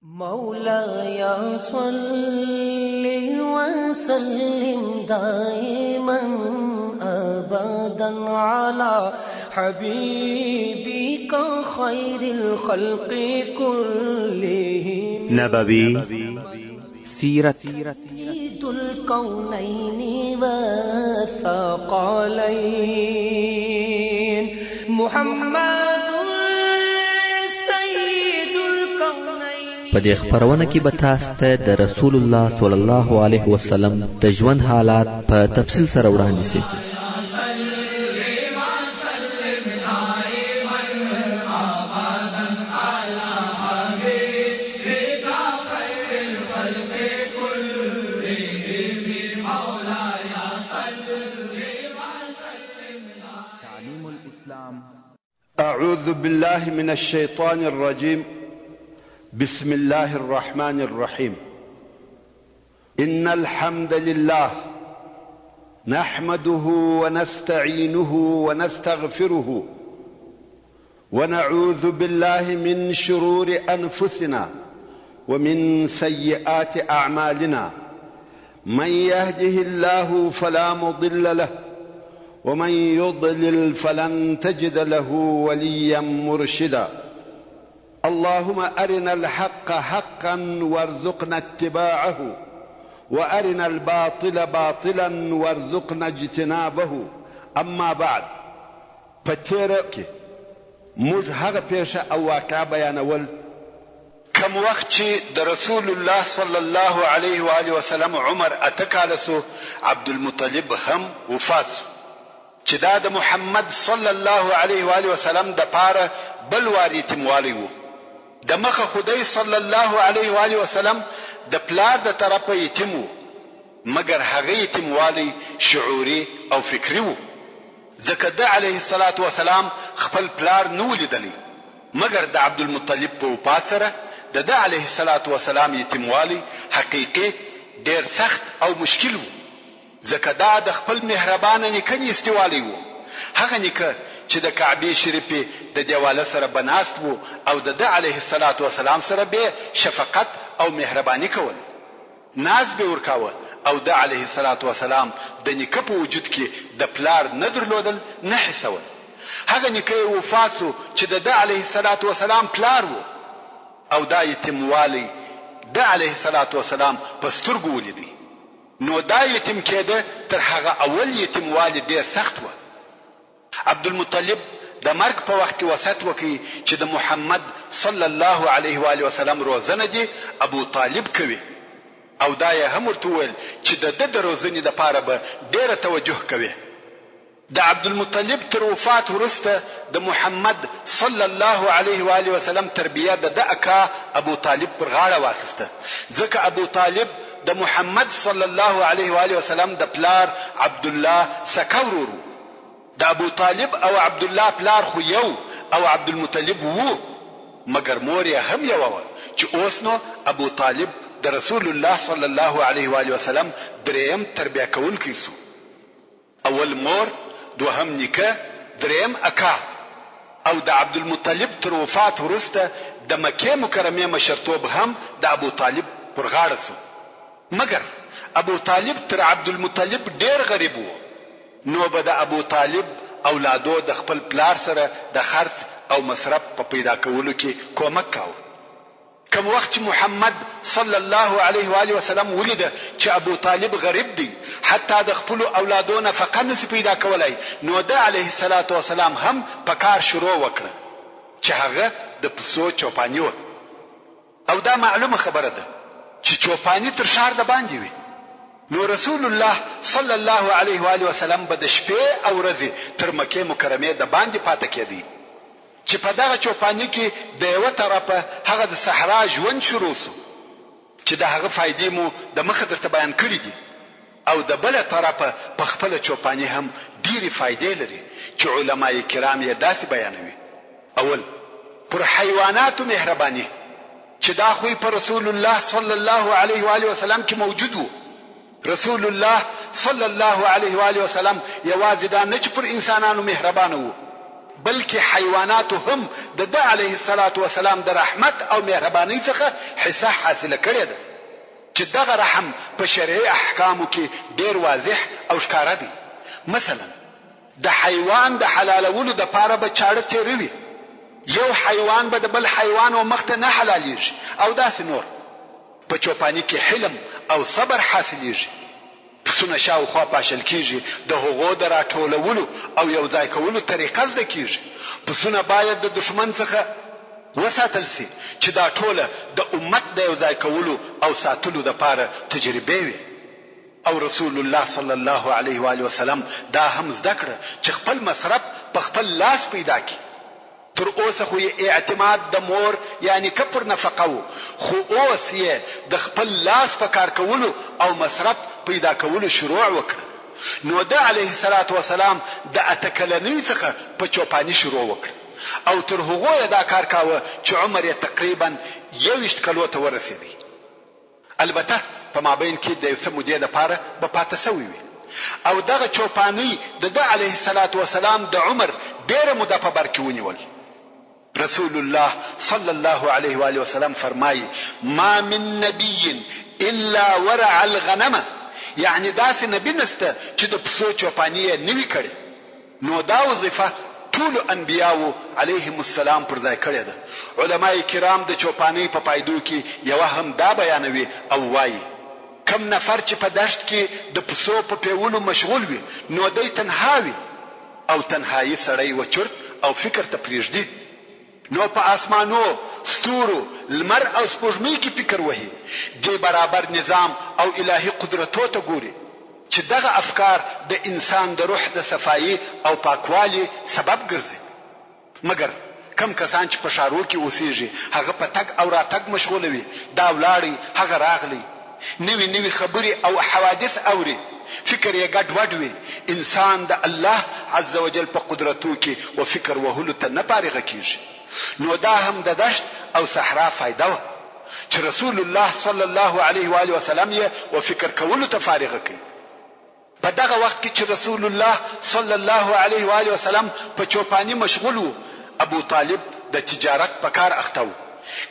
مولاي صل وسلم دائما ابدا على حبيبك خير الخلق كلهم. نبوي سیرت. سيد الكونين والثقلين محمد سيد الكونين. په دې خپرونه کې به تاسو ته د رسول الله صلی الله علیه وسلم د ژوند حالات په تفصیل سره وړاندې شي. أعوذ بالله من الشيطان الرجيم. بسم الله الرحمن الرحيم. إن الحمد لله نحمده ونستعينه ونستغفره ونعوذ بالله من شرور أنفسنا ومن سيئات أعمالنا. من يهده الله فلا مضل له ومن يضلل فلن تجد له وليا مرشدا. اللهم أرنا الحق حقا وارزقنا اتباعه، وأرنا الباطل باطلا وارزقنا اجتنابه. أما بعد، په تېره کې موږ هغه پېښه او واقعه بیانول کوم وخت چې د رسول الله صلی الله علیه و آله وسلم عمر 8 کاله سو، عبدالمطلب هم وفات سو، چې دا د محمد صلی الله علیه و آله وسلم د پاره بل وار یتیموالی وو. د مخه خو دی صلی الله علیه و آله وسلم د پلار د طرفه یتیم وو، مګر هغه یتیموالی شعوري او فکري وو، ځکه ده علیه الصلوة والسلام خپل پلار نه وو لیدلی، مګر د عبدالمطلب په وفات سره د ده علیه الصلوة والسلام یتیموالی حقیقي ډېر سخت او مشکل وو، ځکه دا د خپل مهربانه نیکه نیستیوالی وو، هغه نیکه چې د کعبې شریفې د دېواله سره به ناست وو او د ده علیه الصلوة والسلام سره بې شفقت او مهرباني کول، ناز بې ورکاوه او ده علیه الصلوة والسلام د نیکه په وجود کې د پلار نه درلودل نه حسول. هغه نیکه یې وفات شو چې د ده علیه الصلوة والسلام پلار وو او دا یتیموالی ده علیه الصلوة والسلام په سترګو ولیدی. نو دا یتیم کېده تر هغه اول یتیموالي ډېر سخت وه. عبدالمطلب د مرګ په وخت کې وصیت وکړ چې د محمد صلی الله علیه و آله وسلم روزنه دې ابو طالب کوي او دا یې هم ورته وویل چې د ده د روزنې لپاره به ډېره توجه کوې. د عبدالمطلب تر وفات وروسته د محمد صلی الله علیه و آله وسلم تربیه د ده اکا ابو طالب پر غاړه واخیسته، ځکه ابو طالب د محمد صلی الله علیه و آله وسلم د پلار عبدالله سکه ورور وو. د ابو طالب او عبدالله پلار خو یو او عبدالمطلب وو، مګر مور یې هم یوه وه، چې اوس نو ابو طالب د رسول الله صلی الله علیه و آله وسلم درېیم تربیه کوونکی شو. اول مور، دوهم نیکه، درېیم اکا او د عبدالمطلب تر وفات وروسته د مکې مکرمې مشرتوب هم د ابوطالب پر غاړه شو. مګر ابوطالب تر عبدالمطلب ډېر غریب و، نو به د ابوطالب اولادو د خپل پلار سره د خرڅ او مصرف په پیدا کولو کې کومک کاوه. کوم وخت چې محمد صلی الله علیه و آله وسلم ولیده چې ابو طالب غریب دی، حتی د خپلو اولادو نفقه نشي پیدا کولای، نو ده علیه الصلوة والسلام هم په کار شروع وکړه چې هغه د پسو چوپاني وه. او دا معلومه خبره ده چې چوپاني تر ښار د باندې وي، نو رسول الله صلی الله علیه و آله وسلم به د شپې او ورځې تر مکې مکرمې د باندې پاته کېدی. چې په دغه چوپاني کې د یوه طرفه هغه د صحرا ژوند شروع شو چې د هغه فایدې مو د مخه درته بیان کړي دي او د بله طرفه په خپله چوپاني هم ډېرې فایدې لري چې علماء کرام یې داسې بیانوي، اول، پر حیواناتو مهرباني چې دا خوی په رسول الله صلی الله علیه وآله وسلم کې موجود وو. رسول الله صلی الله علیه و آله وسلم یوازې دا نه چې پر انسانانو مهربانه وو، بلکې حیواناتو هم د ده علیه الصلوة والسلام د رحمت او مهربانۍ څخه حصه حاصله کړې ده چې دغه رحم په شرعي احکامو کې ډېر واضح او ښکاره دی مثلاً د حیوان د حلالولو دپاره به چاړه تېره وي، یو حیوان به د بل حیوان و مخ ته نه حلالېږي او داسې نور. په چوپاني کې حلم او صبر حاصلېږي. پسونه شاوخوا پاشل کېږي، د هغو د راټولولو او یو ځای کولو طریقه زده کېږي. پسونه باید د دښمن څخه وساتل شي چې دا ټوله د امت د یو ځای کولو او ساتلو دپاره تجربې وې. او رسول الله صلی الله علیه وآله وسلم دا هم زده کړه چې خپل مصرف په خپل لاس پیدا کړي، تر اوسه خو یې اعتماد د مور یا نیکه پر نفقه وو، خو اوس یې د خپل لاس په کار کولو او مصرف پیدا کولو شروع وکړه، نو ده علیه الصلوة والسلام د اته کلنۍ څخه په چوپاني شروع وکړه او تر هغو یې دا کار کاوه چې عمر یې تقریباً 21 کلو ته ورسېدی. البته په مابین کې د یو څه مودې لپاره به پاته شوی وي او دغه چوپانۍ د ده علیه الصلوة والسلام د عمر ډېره موده په بر کې ونیول. رسول الله صلی الله علیه وآله وسلم فرمایي، ما من نبی الا ورع الغنم، یعنې داسې نبي نشته چې د پسو چوپاني یې نه وي کړې. نو دا وظیفه ټولو انبیاوو علیهم السلام پر ځای کړې ده. علماء کرام د چوپانۍ په فایدو کې یوه هم دا بیانوي او وایي، کوم نفر چې په دښت کې د پسو په پېولو مشغول وي نو دی تنها وي او تنهایي سړی و چرت او فکر ته پرېږدي نو په آسمانو، ستورو، لمر او سپوږمۍ کې فکر وهي، دې برابر نظام او الهي قدرتو ته ګوري چې دغه افکار د انسان د روح د صفايي او پاکوالي سبب ګرځي. مګر کوم کسان چې په ښارو کې اوسېږي هغه په تګ او راتګ مشغوله وي، دا ولاړی، هغه راغلی، نوې نوې خبرې او حوادث اوري، فکر یې ګډ وډ وي، انسان د الله عزوجل په قدرتو کې و فکر وهلو ته نه فارغه کېږي، نو دا هم د دشت او صحرا فایده وه چې رسول الله صلی الله علیه وآله وسلم یې و فکر کولو ته فارغه کړ. په دغه وخت کې چې رسول الله صلی الله علیه و آله وسلم په چوپاني مشغول وو، ابو طالب د تجارت په کار اخته وو.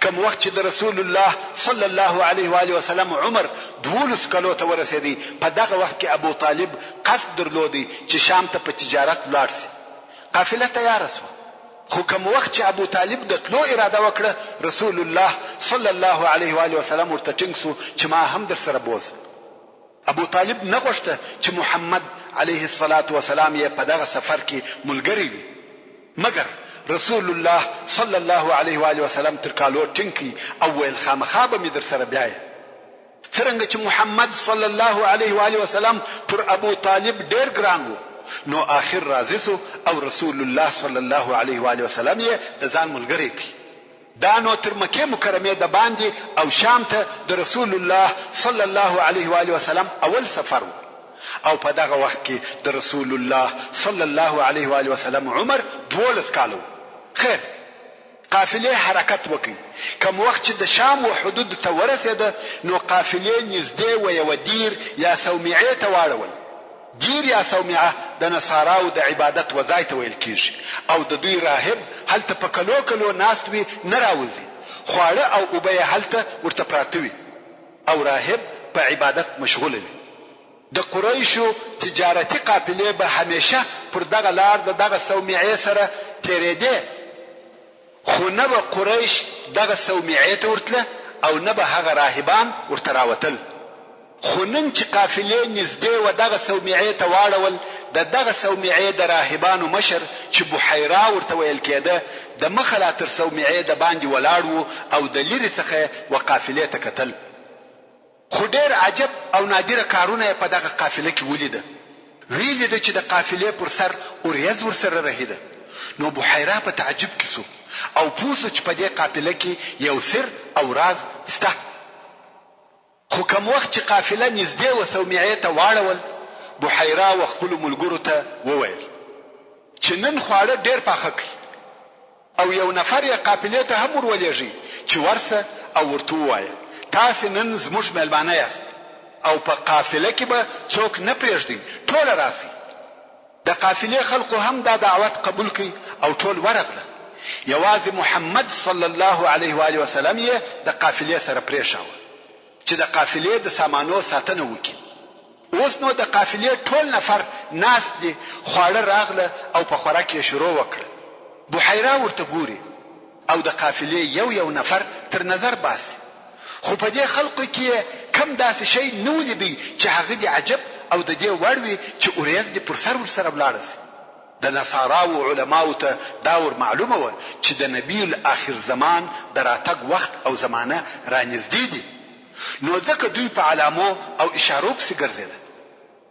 کوم وخت چې د رسول الله صلی الله علیه و آله وسلم عمر 12 کلو ته ورسېدی، په دغه وخت کې ابو طالب قصد درلودی چې شام ته په تجارت ولاړ شي. قافله تیاره شوه، خو کوم وخت چې ابو طالب د تلو اراده وکړه، رسول الله صلی الله علیه و آله وسلم ورته ټینګ شو چې ما هم درسره بوځه. ابو طالب نه غوښته چې محمد علیه الصلوة والسلام یې په دغه سفر کې ملګری وي، مګر رسول الله صلی الله علیه وآله وسلم تر کالو ټینګ کړ او ویل خامخا به مې درسره بیایې. څرنګه چې محمد صلی الله علیه وآله وسلم پر ابو طالب ډېر ګران وو، نو آخر راضي شو او رسول الله صلی الله علیه وآله وسلم یې د ځان ملګری کړ. دا نو تر مکې مکرمې دباندې او شام ته د رسول الله صلی الله علیه و آله وسلم اول سفر وو او په دغه وخت کې د رسول الله صلی الله علیه و آله وسلم عمر 12 کاله وو. خیر قافلې حرکت وکړ، کوم وخت چې د شام و حدودو ته ورسېده نو قافلې نږدې و یوه دیر یا صومعې ته واړول. دیر یا صومعه د نصاراوو د عبادت و ځای ته ویل کیږي او د دوی راهب هلته په کلو کلو ناست وي نه راوځي، خواړه او اوبه یې هلته ورته پراته وي او راهب په عبادت مشغوله وي. د قریشو تجارتي قافلې به همیشه پر دغه لار د دغه صومعې سره تیریدې، خو نه به قریش دغه صومعې ته ورتله او نه به هغه راهبان ورته راوتل. خو نن چې قافلې نږدې وه دغه صومعې ته واړول، د دغه صومعې د راهبانو مشر چې بحیرا ورته ویل کېده د مخه لا تر صومعې د باندې ولاړ وو او د لیرې څخه یې و قافلې ته کتل. خو ډېر عجب او نادره کارونه یې په دغه قافله کې ولیده. ویې لیده چې د قافلې پر سر اوریځ ورسره رهیده. نو بحیرا په تعجب کې شو او پوه شو چې په دې قافله کې یو سر او راز شته. خو کوم وخت چې قافله نږدې و صومعې ته واړول، بحیرا و خپلو ملګرو ته وویل چې نن خواړه ډېر پاخه کړئ او یو نفر یې قافلې ته هم ور ولېږئ چې ورسه او ورته ووایه، تاسې نن زموږ مېلمانه یاست او په قافله کې به څوک نه پرېږدئ، ټوله راسئ. د قافلې خلقو هم دا دعوت قبول کړ او ټول ورغله، یوازې محمد صلی الله علیه و آله وسلم یې د قافلې سره پرېښاوه چې د قافلې د سامانو ساتنه وکړي. اوس نو د قافلې ټول نفر ناست دي، خواړه راغله او په خوراک یې شروع وکړه. بحیرا ورته ګوري او د قافلې یو یو نفر تر نظر باسي، خو په دې خلقو کې یې کوم داسې شی نه و لیدی چې هغه دې عجب او د دې وړ وي چې اوریځ دې پر سر ورسره ولاړه شي. د نصاراوو علماوو ته دا ور معلومه وه چې د نبي الاخر زمان د راتګ وخت او زمانه رانږدې دي، نو ځکه دوی په علامو او اشارو پسې ګرځېده.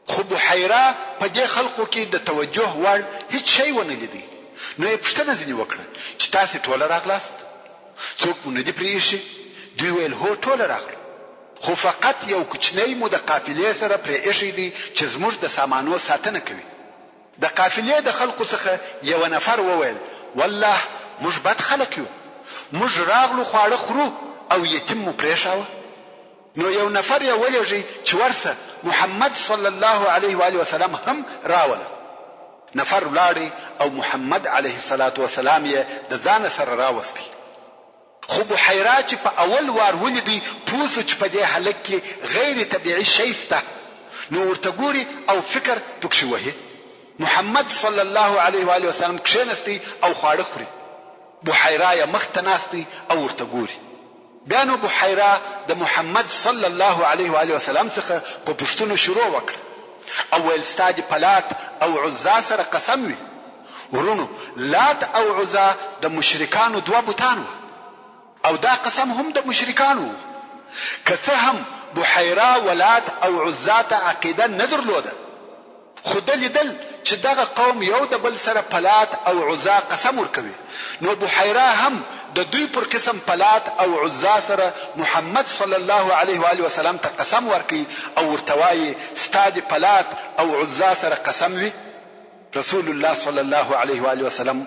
خو بحیرا په دې خلقو کې د توجه وړ هیڅ شی ونه لیدی، نو یې پوښتنه ځینې وکړه چې تاسې ټوله راغلاست؟ څوک مو نه دي پرې ایښي؟ دوی ویل هو ټوله راغلو، خو فقط یو کوچنی مو د قافلې سره پرې ایښی دی چې زموږ د سامانو ساتنه کوي. د قافلې د خلقو څخه یوه نفر وویل، والله موږ بد خلق یو، موږ راغلو خواړه خورو او یتیم مو پرېښاوه. نو یو نفر یې ولېږی چې ورسه محمد صلی الله علیه و آله وسلم هم راوله. نفر ولاړی او محمد علیه الصلوة والسلام یې د ځانه سره راوستی. خو بحیرا چې په اول وار ولیدی پوه شو چې په دې هلک کې غیر طبیعي شی شته، نو ورته ګوري او فکر پکښې وهي. محمد صلی الله علیه و آله وسلم کښېنستی او خواړه خوري. بحیرا یې مخ ته ناست دی او ورته ګوري. بیا نو بحیرا د محمد صلی الله علیه و آله وسلم څخه په پوښتنو شروع وکړه او ویل ستا دې په لات او عزی سره قسم وي. وروڼو لات او عزی د مشرکانو دوه بتان وه او دا قسم هم د مشرکانو وو. که څه هم بحیرا و لات او عزی ته عقیده نه درلوده، خو ده لیدل چې دغه قوم یو د بل سره په لات او عزی قسم ورکوي، نو بحیرا هم د دوی پر قسم په لات او عزی سره محمد صلی الله علیه وآله وسلم ته قسم ورکوي او ورته وایي، ستا دې په لات او عزی سره قسم وي؟ رسول الله صلی الله علیه وآله وسلم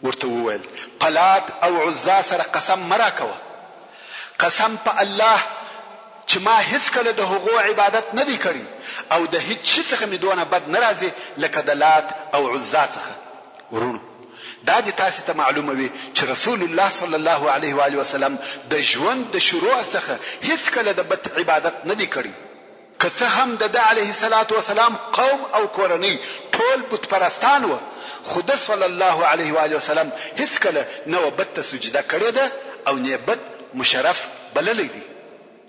ورته وویل، په لات او عزی سره قسم مه راکوه، قسم په الله چې ما هیڅکله د هغو عبادت نه دی کړی او د هیڅ شي څخه مې دونه بد نه راځي لکه د لات او عزی څخه. وروڼو! دا دې تاسې ته معلومه وي چې رسول الله صلی الله علیه وآله وسلم د ژوند د شروع څخه هیڅکله د بت عبادت نه دی کړی، که څه هم د ده علیه الصلوة والسلام قوم او کورنۍ ټول بت پرستان وه، خو ده صلی الله علیه وآله وسلم هیڅکله نه وه بت ته سجده کړې ده او نۀ بت مشرف بللی دی،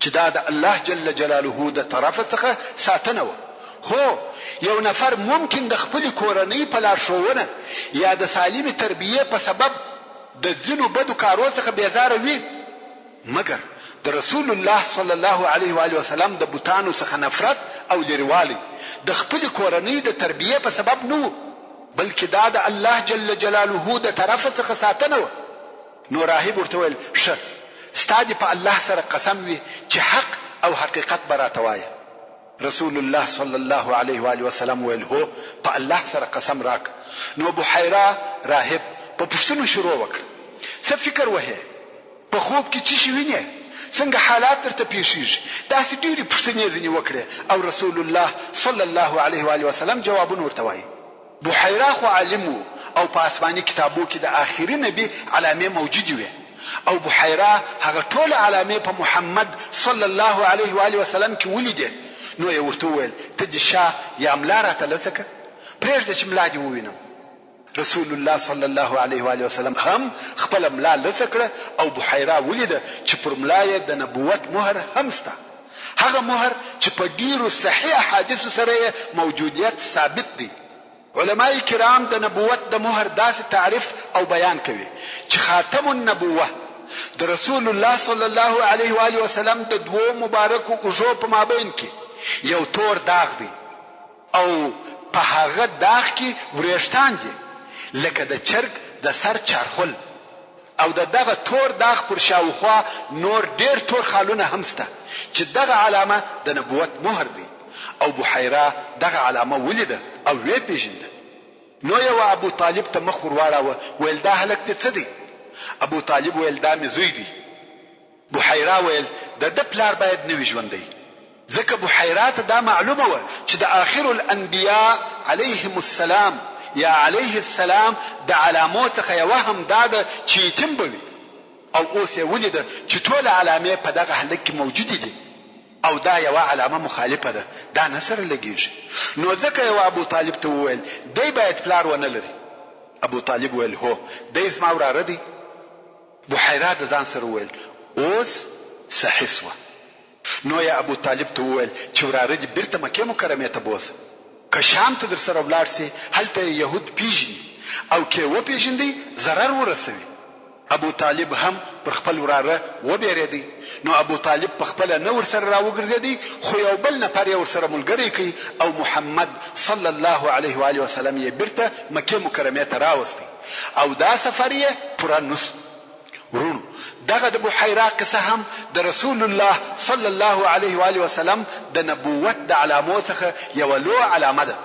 چې دا د الله جل جلاله د طرفه څخه ساتنه وه. هو، یو نفر ممکن د خپلې کورنۍ په لارښوونه یا د سالمې تربیې په سبب د ځینو بدو کارو څخه بېزاره وي، مګر د رسول الله صلی الله علیه و آله وسلم د بتانو څخه نفرت او لرې والی د خپلې کورنۍ د تربیې په سبب نه وو، بلکې دا د الله جل جلاله د طرفه څخه ساتنه وه. نو راهب ورته وویل، ښه، ستا دې په الله سره قسم وي چې حق او حقیقت به راته وایې. رسول الله صلی الله علیه و آله وسلم ویل، هو، په الله سره قسم راکړه. نو بحیرا راهب په پوښتنو شروع وکړه، څه فکر وهې؟ په خوب کې څه شي وینې؟ څنګه حالات درته پېښېږي؟ داسې ډېرې پوښتنې یې ځینې وکړې او رسول الله صلی الله علیه و آله وسلم جوابونه ورته وایي. بحیرا خو عالم وو او په آسماني کتابو کې د آخري نبي علامې موجودې وې او بحیرا هغه ټوله علامې په محمد صلی الله علیه و آله وسلم کې ولیدې، نو یې ورته وویل، ته دې شا یا ملا راته لڅه که، پرېږده چې ملا دې ووینم. رسول الله صلی الله علیه و آله وسلم هم خپله ملا لڅه کړه او بحیرا ولیده چې پر ملا یې د نبوت مهر هم شته، هغه مهر چې په ډیرو صحیح احادیثو سره یې موجودیت ثابت دی. علماء کرام د نبوت د مهر داسې تعریف او بیان کوي چې خاتم النبوة د رسول الله صلی الله علیه و آله وسلم د دوو مبارکو اوږو په مابین کې یو تور داغ دی، او په هغه داغ کې ورېښتان دي لکه د چرګ د سر چارخول او د دغه تور داغ پر شاوخوا نور ډېر تور خالونه هم شته چې دغه علامه د نبوت مهر دی او بحیرا دغه علامه ولیده او ویې پېژنده نو یې و ابو طالب ته مخ ورواړاوه ویل دا هلک دې څه دی؟ ابو طالب ویل دا مې زوی دی. بحیرا ویل، د ده پلار باید نه وي ژوندی، ځکه بحیرا ته دا معلومه وه چې د آخر الانبیاء علیهم السلام یا علیه السلام د علامو څخه یوه هم دا ده چې یتیم به وي او اوس یې ولیده چې ټوله علامې په دغه هلک کې موجودې دي او دا یوه علامه مخالفه ده، دا نه سره لګیږي. نو ځکه یې و ابوطالب ته وویل، دی باید پلار ونه لري. ابوطالب ویل، هو، دی زما وراره دی. بحیرا د ځان سره وویل، اوس صحیح شوه. نو یې ابوطالب ته وویل چې وراره دې بیرته مکې مکرمې ته بوځه. که شام ته درسره ولاړ شي، هلته یې یهود پېژني او که یې وپېژندی، ضرر ورسوي. ابوطالب هم پر خپل وراره وبېرېدی، نو ابوطالب په خپله نه ورسره راوګرځېدی، خو یو بل نفر یې ورسره ملګری کړ او محمد صلی الله علیه وآله وسلم یې بیرته مکې مکرمې ته راوستی او دا سفر یې پوره نه شو. وروڼو! دغه د بحیرا قصه هم د رسول الله صلی الله علیه وآله وسلم د نبوت د علامو څخه یوه لویه علامه ده.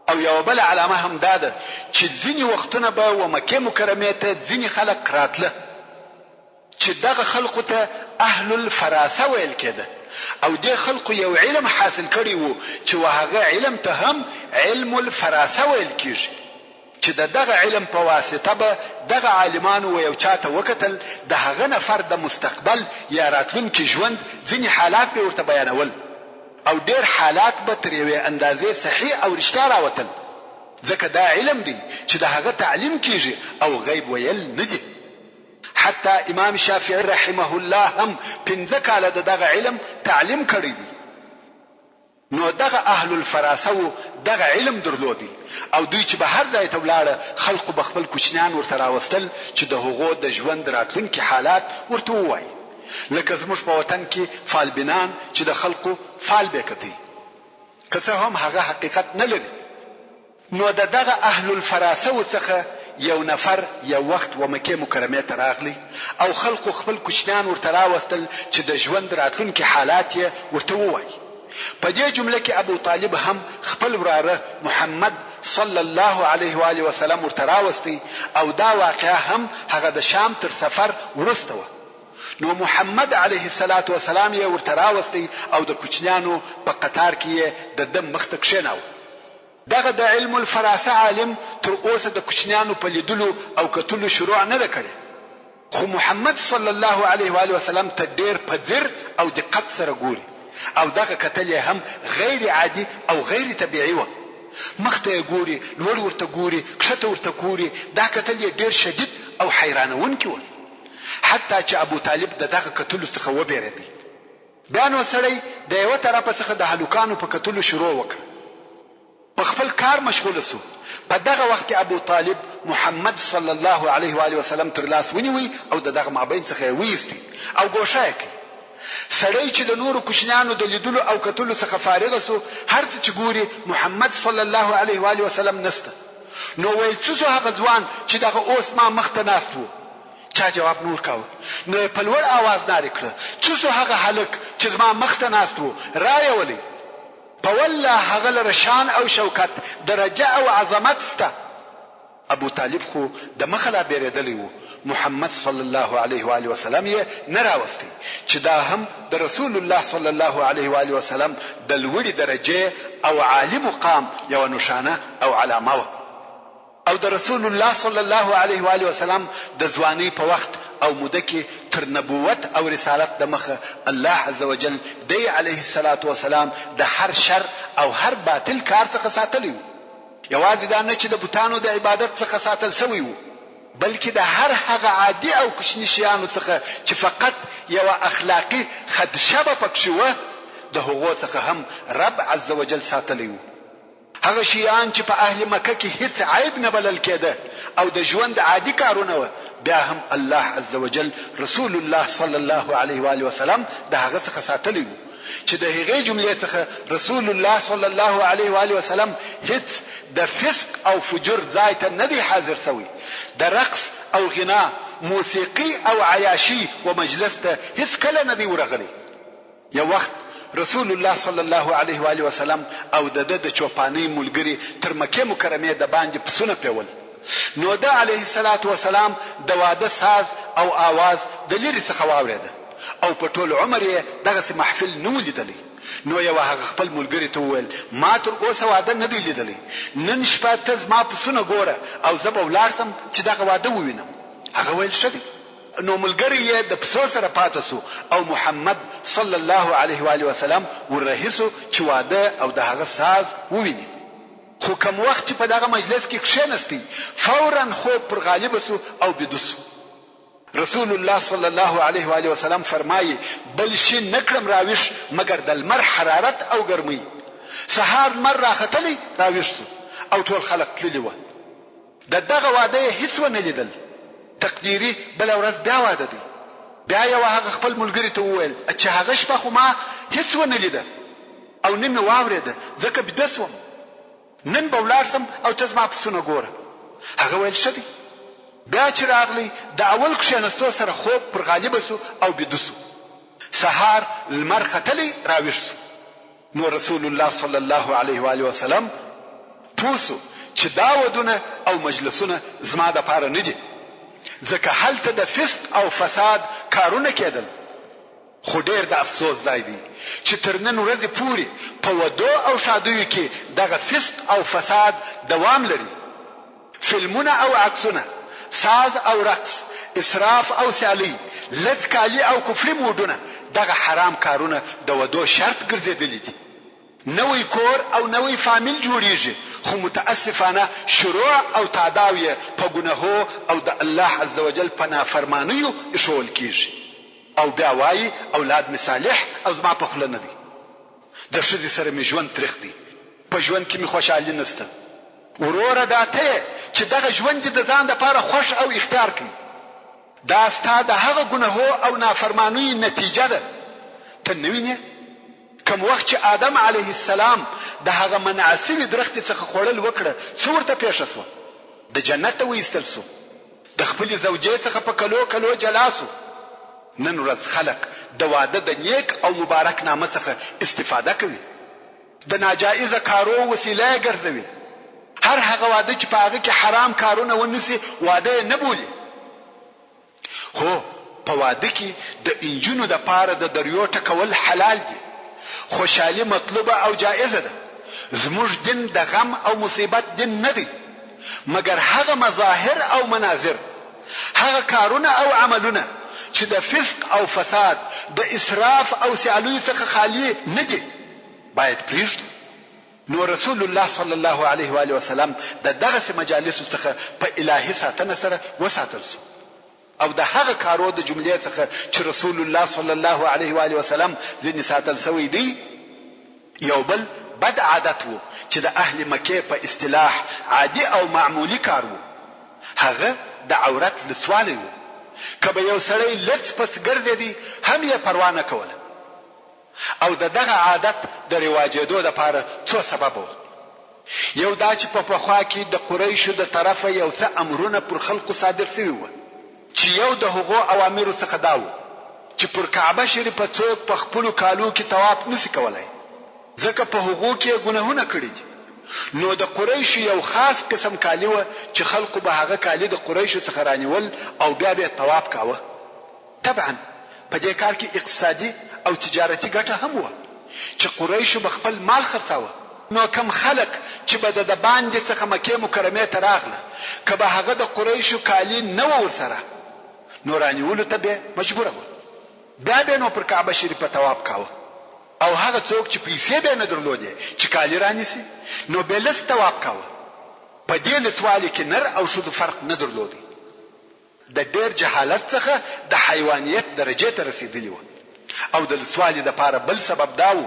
او یوه بله علامه هم دا ده چې ځینې وختونه به و مکې مکرمې ته ځینې خلق راتله چې دغه خلقو ته اهل الفراسه ویل کېده او دې خلقو یو علم حاصل کړی وو چې و هغه علم ته هم علم الفراسه ویل کېږي چې د دغه علم په واسطه به دغه عالمانو و یو چا ته وکتل د هغه نفر د مستقبل یا راتلونکي ژوند ځینې حالات به یې ورته بیانول. او ډېر حالات به تر یوې اندازې صحیح او رښتیا راوتل، ځکه دا علم دی چې د هغه تعلیم کېږي او غیب ویل نه دي. حتی امام شافعي رحمه الله هم پنځه کاله د دغه علم تعلیم کړی دی. نو دغه اهل الفراسه وو دغه علم درلود او دوی چې به هر ځای ته ولاړه خلقو به خپل کوچنیان ورته راوستل چې د هغو د ژوند راتلونکي حالات ورته ووایي. لکه زموږ په وطن کې فالبینان چې د خلقو فال به کتی که څه هم هغه حقیقت نه لري. نو د دغه اهل الفراسه وو څخه یو نفر یو وخت و مکې مکرمې ته راغلی او خلقو خپل کوچنیان ورته راوستل چې د ژوند راتلونکي حالات یې ورته ووایي. په دې جمله کې ابوطالب هم خپل وراره محمد صلی الله علیه وآله وسلم ورته راوستی او دا واقعه هم هغه د شام تر سفر وروسته وه. نو محمد علیه الصلوة والسلام یې ورته راوستی او د کوچنیانو په قطار کې یې د ده مخ ته کښېناوه. دغه د علم الفراسه عالم تر اوسه د کوچنیانو په لیدلو او کتلو شروع نه ده کړې، خو محمد صلی الله علیه وآله وسلم ته ډېر په ځیر او دقت سره ګوري او دغه کتل یې هم غیر عادي او غیر طبیعي وه. مخ ته یې ګوري، لوړ ورته ګوري، کښته ورته کوري، دا کتل یې ډېر شدید او حیرانوونکي ول. حتی چې ابوطالب د دغه کتلو څخه وبېرېدی. بیا نو سړی د یوه طرفه څخه د هلکانو په کتلو شروع وکړه. په خپل کار مشغوله شو. په دغه وخت کې ابوطالب محمد صلی الله علیه وآله وسلم تر لاس ونیوی او د دغه مابین څخه یې وایستی او ګوښه یې کړ. سړی چې د نورو کوچنیانو د لیدلو او کتلو څخه فارغه شو، هر څه چې ګوري محمد صلی الله علیه وآله وسلم نشته. نو ویل څه شو هغه ځوان چې دغه اوس ما مخ ته ناست وو؟ چا جواب نه ورکاوه، نو یې په لوړ اواز نارې کړه، څه شو هغه هلک چې زما مخ ته ناست وو، را یې ولئ! په والله هغه لره شان او شوکت، درجه او عظمت شته. ابوطالب خو د مخه لا بېرېدلی وو، محمد صلی الله علیه وآله وسلم یې نه راوستی، چې دا هم د رسول الله صلی الله علیه وآله وسلم د لوړې درجې او عالي مقام یوه نښانه او علامه وه. او د رسول الله صلی الله علیه وآله وسلم د ځوانۍ په وخت او موده کې تر نبوت او رسالت د مخه الله عزوجل دی علیه الصلوة والسلام د هر شر او هر باطل کار څخه ساتلی وو. یوازې دا نه چې د بتانو د عبادت څخه ساتل شوی وو، بلکې د هر هغه عادي او کوچني شیانو څخه چې فقط یوه اخلاقي خدشه به پکښې وه، د هغو څخه هم رب عزوجل ساتلی وو. هغه شیان چې په اهل مکه کې هیڅ عیب نه بلل کېده او د ژوند عادي کارونه وه، بیا هم الله عزوجل رسول الله صلی الله علیه وآله وسلم د هغه څخه ساتلی وو چې د هغې جملې څخه رسول الله صلی الله علیه وآله وسلم هیڅ د فسق او فجور ځای ته نه دی حاضر شوی، د رقص او غنا، موسیقي او عیاشۍ و مجلس ته هیڅکله نه دی ورغلی. یو وخت رسول الله صلی الله علیه و آله وسلم او د ده د چوپانۍ ملګري تر مکې مکرمې د باندې پسونه پېول، نو ده علیه الصلوة والسلام د واده ساز او آواز د لیرې څخه واورېده او په ټول عمر یې دغسې محفل نه و لیدلی، نو یوه هغه خپل ملګري ته وویل، ما تر اوسه واده نه دی لیدلی، نن شپه ته زما پسونه ګوره او زه به ولاړ شم چې دغه واده ووینم. هغه ویل، ښه دی. نو ملګری یې د پسو سره پاته شو او محمد صلی الله علیه وآله وسلم ور رهي شو چې واده او د هغه ساز وویني. خو کوم وخت چې په دغه مجلس کې کښېنستی، فوراً خوب پر غالب شو او بیده شو. رسول الله صلی الله علیه وآله وسلم فرمايي، بل شي نه کړم راویښ مګر د لمر حرارت او ګرمۍ. سهار لمر راختلی راویښ شو او ټول خلق تللي وه. د دغه واده یې هیڅ ونه لیدل. تقدیري بله ورځ بیا واده دی. بیا یوه هغه خپل ملګري ته وویل چې هغه شپه خو ما هیڅ ونه لیده او نه مې واورېده ځکه بیده شوم. نن به ولاړ شم او ته زما پسونه ګوره. هغه ویل ښه دی. بیا چې راغلی د اول کښېنستو سره خوب پر غالبه شو او بیده شو. سهار لمر ختلی راویښ شو. نو رسول الله صلی الله علیه وآله وسلم پوه شو چې دا ودونه او مجلسونه زما دپاره نه دي ځکه هلته د فسق او فساد کارونه کېدل. خو ډېر د افسوس ځای دی چې تر نن ورځې پورې په ودو او ښادیو کې دغه فسق او فساد دوام لري. فلمونه او عکسونه، ساز او رقص، اسراف او سیالۍ، لڅ کالي او کفري موډونه دغه حرام کارونه د ودو شرط ګرځېدلي دي. نوی کور او نوی فامیل جوړیږي خو متاسفانه شروع او تاداو یې په ګنهو او د الله عزوجل په نافرمانیو ایښوول کیږي او بیا وایي اولاد مې صالح او زما په خوله نه دی. د ښځې سره مې ژوند تریخ دی. په ژوند کې مې خوشحالي نشته. وروره دا ته یې چې دغه ژوند دې د ځان لپاره خوښ او اختیار کړ. دا ستا د هغه ګنهو او نافرمانیو نتیجه ده. ته نه وینې؟ کوم وخت چې آدم علیه السلام د هغه منع شوي درختې څخه خوړل وکړه څه ورته پېښه شوه؟ د جنته وایستل شو. د خپلې زوجې څخه په کلو کلو جلا شو. نن ورځ خلک د واده د نیک او مبارک نامه څخه استفاده کوي. د ناجائزه کارو وسیله یې ګرځوي. هر هغه واده چې په هغه کې حرام کارونه ونه شي واده یې نه بولي. هو په واده کې د انجونو د پاره د دریو ټکول حلال دي. خوشحالي مطلوبه او جائزه ده. زموږ دین د غم او مصیبت دین نه دی. مګر هغه مظاهر او مناظر، هغه کارونه او عملونه چې د فسق او فساد، د اسراف او سیالیو څخه خالي نه دي، باید پرېږدو. نو رسول الله صلی الله علیه وآله وسلم د دغسې مجالسو څخه په الهي ساتنه سره وساتل شو او د هغه کارو د جملې څخه چې رسول الله صلی الله علیه وآله وسلم ځینې ساتل شوی دی، یو بل بد عادت وو چې د اهل مکې په اصطلاح عادي او معمولي کار وو، هغه د عورت لڅوالی وو، که به یو سړی لڅ پڅ ګرځېدی هم یې پروا نه کوله. او د دغه عادت د رواجېدو لپاره څو سببه وو. یو دا چې په پخوا کې د قریشو د طرفه یو څه امرونه پر خلقو صادر شوي وه چې یو د هغو اوامرو څخه دا وو چې پر کعبه شریفه څوک په خپلو کالو کې طواف نه شي کولای ځکه په هغو کې یې ګنهونه کړي دي. نو د قریشو یو خاص قسم کالي وه چې خلقو به هغه کالي د قریشو څخه رانیول او بیا به یې طواف کاوه. طبعاً په دې کار کې اقتصادي او تجارتي ګټه هم وه چې قریشو به خپل مال خرڅاوه، نو کوم خلق چې به د دباندې څخه مکې مکرمې ته راغله که به هغه د قریشو کالي نه وه ورسره نو رانیولو ته به مجبوره وه بیا به نو پر کعبه شریفه طواف کاوه او هغه څوک چې پیسې به یې نه درلودې چې کالي رانیسي نو به لڅ طواف کاوه په دې لڅوالي کې نر او ښځو فرق نه درلود. د ډېر جهالت څخه د حیوانیت درجې ته رسېدلي وه او د لڅوالي لپاره بل سبب دا وو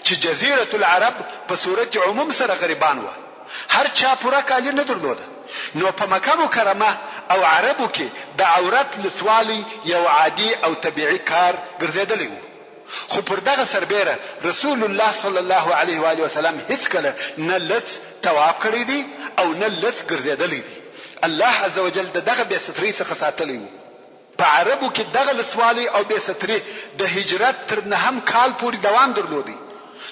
چې جزیرة العرب په صورت عموم سره غریبان وه هر چا پوره کالي نه درلوده نو په مکه مکرمه او عربو کې د عورت لڅوالی یو عادي او طبیعي کار ګرځېدلی وو. خو پر دغه سربېره رسول الله صلی الله علیه وآله وسلم هیڅکله نه لڅ طواف کړی دی او نه لڅ ګرځېدلی دی. الله عزوجل د دغه بې سترۍ څخه ساتلی وو. په عربو کې دغه لڅوالی او بې ستري د هجرت تر نهم کال پورې دوام درلودی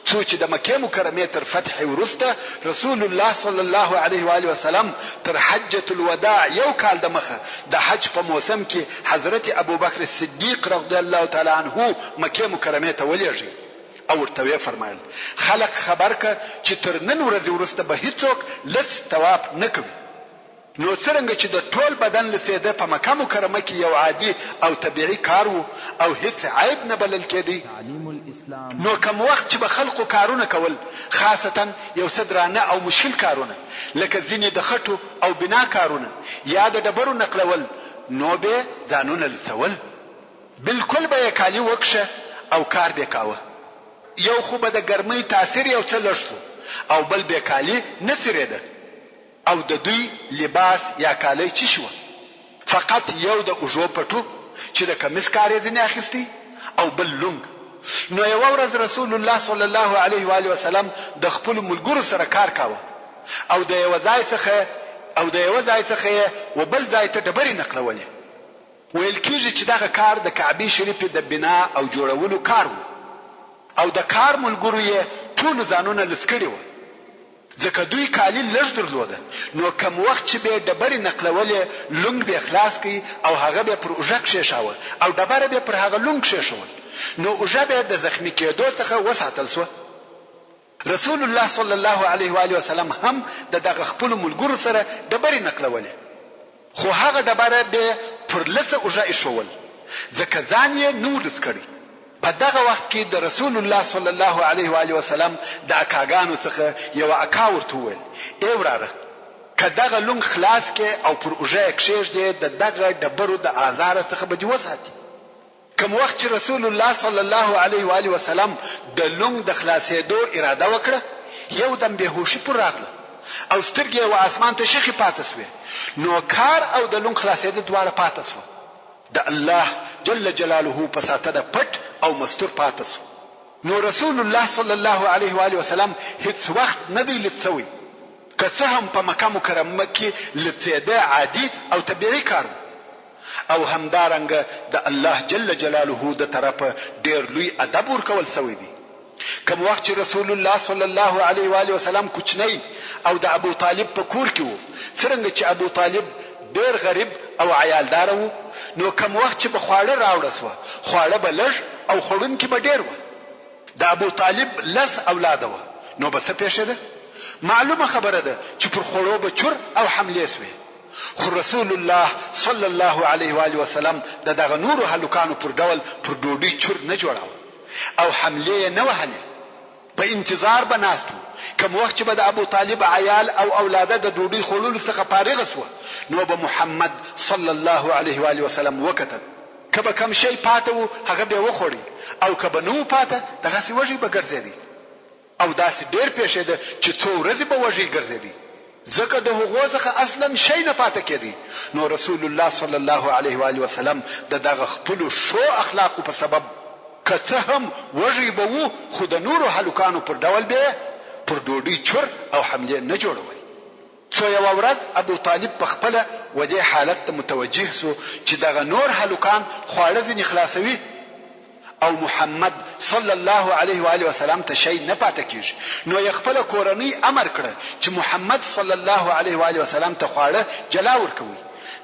څو چې د مکې مکرمې تر فتحې وروسته رسول الله صلی الله علیه وآله وسلم تر حجة الوداع یو کال د مخه د حج په موسم کې حضرت ابوبکر صدیق رضی الله تعالی عنه مکې مکرمې ته ولېږی. او ورته ویې فرمایل، خلق خبر که چې تر نن ورځې وروسته به هیڅوک لڅ طواف نه کوي. نو څرنګه چې د ټول بدن لڅېده په مکه مکرمه کې یو عادي او طبیعي کار وو او هیڅ عیب نه بلل کېدی، نو کوم وخت چې به خلقو کارونه کول، خاصتاً یو څه درانه او مشکل کارونه، لکه ځینې د خټو او بنا کارونه یا د ډبرو نقلول، نو بې ځانونه لڅول. بالکل به یې کالي وکښه او کار بې کاوه. یو خو به د ګرمۍ تاثیر یو څه لږ شو او بل بې کالي نه څیرېده. او د دوی لباس یا کالی چی شوه؟ فقط یو د اوږو پټو چې د کمیس کار یې ځینې اخیستی او بل لونګ. نو یوه ورځ رسول الله صلی الله علیه و آله وسلم د خپلو ملګرو سره کار کاوه او د یوه ځای څخه او د یوه ځای څخه یې و بل ځای ته ډبرې نقلولې. ویل کیږي چې دغه کار د کعبې شریفې د بنا او جوړولو کار وو او د کار ملګرو یې ټولو ځانونه لڅ کړي وه. ځکه دوی کالي لږ درلوده، نو کوم وخت چې بې ډبرې نقلولې، لونګ بې خلاص کړ او هغه بې پر اوږه کښېښاوه او ډبره بې پر هغه لونګ کښېښول، نو اوږه بې د زخمي کېدو څخه وساتل شوه. رسول الله صلی الله علیه و آله وسلم هم د دغه خپلو ملګرو سره ډبرې نقلولې. خو هغه ډبره بې پر لڅه اوږه ایښوول، ځکه ځان یې نه وو لوڅ کړی. په دغه وخت کې د رسول الله صلی الله علیه و آله وسلم د اکاګانو څخه یوه اکا ورته وویل، اې وراره! که دغه لونګ خلاص کړې او پر اوږه یې کښېږدې د دغه ډبرو د آزاره څخه به دې وساتي. کوم وخت چې رسول الله صلی الله علیه و آله وسلم د لونګ د خلاصېدو اراده وکړه، یو دم بې هوښي پر راغله او سترګې یې و آسمان ته شخې پاته شوې، نو کار او د لونګ خلاصېده دواړه پاته شوه. د الله جل جلاله په ساتنه پټ او مستور پاته شو. نو رسول الله صلی الله علیه و آله وسلم هیڅ وخت نه دی لڅ شوی، که څه هم په مکه مکرمه کې لڅېده عادي او طبیعي کار وو. او همدارنګه د الله جل جلاله د طرفه ډیر لوی ادب ورکول شوی دی. کوم وخت چې رسول الله صلی الله علیه و آله وسلم کوچنی او د ابو طالب په کور کې وو، څرنګه چې ابو طالب ډیر غریب او عیالداره وو، نو کوم وخت چې به خواړه راوړه شوه، خواړه به لږ او خوړونکي به ډیر وه. د ابو طالب لس اولاده وه، نو به څه پېښېده؟ معلومه خبره ده چې پر خوړو به چور او حملې شوې. خو رسول الله صلی الله علیه و آله وسلم د دغه نورو هلکانو پر ډول پر ډوډۍ چور نه جوړاوه او حملې یې نه وهلې، په انتظار به ناست وو، کوم وخت چې به د ابو طالب عیال او اولاده د ډوډۍ خوړلو څخه فارغ شوه نو به محمد صلی الله علیه و آله وسلم وکتل که به کوم شی پاته وو هغه به یې وخوړی او که به نه وو پاته دغسې وږی به ګرځېدی. او داسې ډېر پېښېده چې څو ورځې به وږی ګرځېدی، ځکه د هغو څخه اصلاً شی نه پاته کېدی، نو رسول الله صلی الله علیه وآله وسلم د دغه خپلو ښو اخلاقو په سبب که څه هم وږی به وو خو د نورو هلکانو پر ډول به یې پر ډوډۍ چور او حملې نه جوړولې. څو یوه ورځ ابو طالب په خپله و دې حالت ته متوجه شو چې دغه نور هلکان خواړه ځینې خلاصوي او محمد صلی الله علیه و آله وسلم ته شی نه پاته کیږي، نو یې خپله کورنۍ امر کړه چې محمد صلی الله علیه و آله وسلم ته خواړه جلا ورکوئ،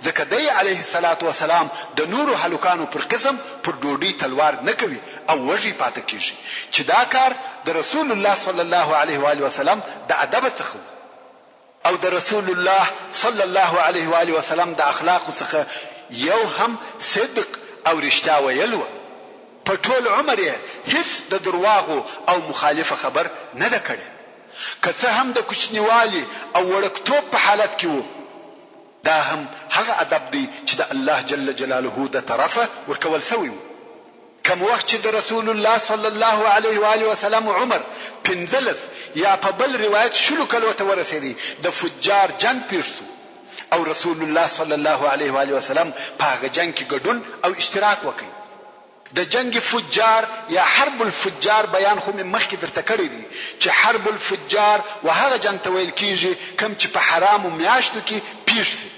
ځکه دی علیه الصلوة والسلام د نورو هلکانو پر قسم پر ډوډۍ تلوار نه کوي او وږی پاته کیږي، چې دا کار د رسول الله صلی الله علیه و آله وسلم د ادبه څخه وو. او د رسول الله صلی الله علیه و آله وسلم د اخلاقو څخه یو هم صدق او رښتیا ویل وه، په ټول عمر یې هیڅ د درواغو او مخالفه خبر نه ده کړې، که څه هم د کوچنیوالي او وړکتوب په حالت کې وو، دا هم هغه ادب دی چې د الله جل جلاله د طرفه ورکول شوی وو. کوم وخت چې د رسول الله صلی الله علیه و آله وسلم عمر 15 یا په بل روایت شلو کلو ته ورسېدی، د فجار جنګ پېښ شو او رسول الله صلی الله علیه و آله وسلم په هغه جنګ کې ګډون او اشتراک وکړ. د جنګ فجار یا حرب الفجار بیان خو مې مخکې درته کړی دی چې حرب الفجار و هغه جنګ ته ویل کېږي کوم چې په حرامو میاشتو کې پېښ شي.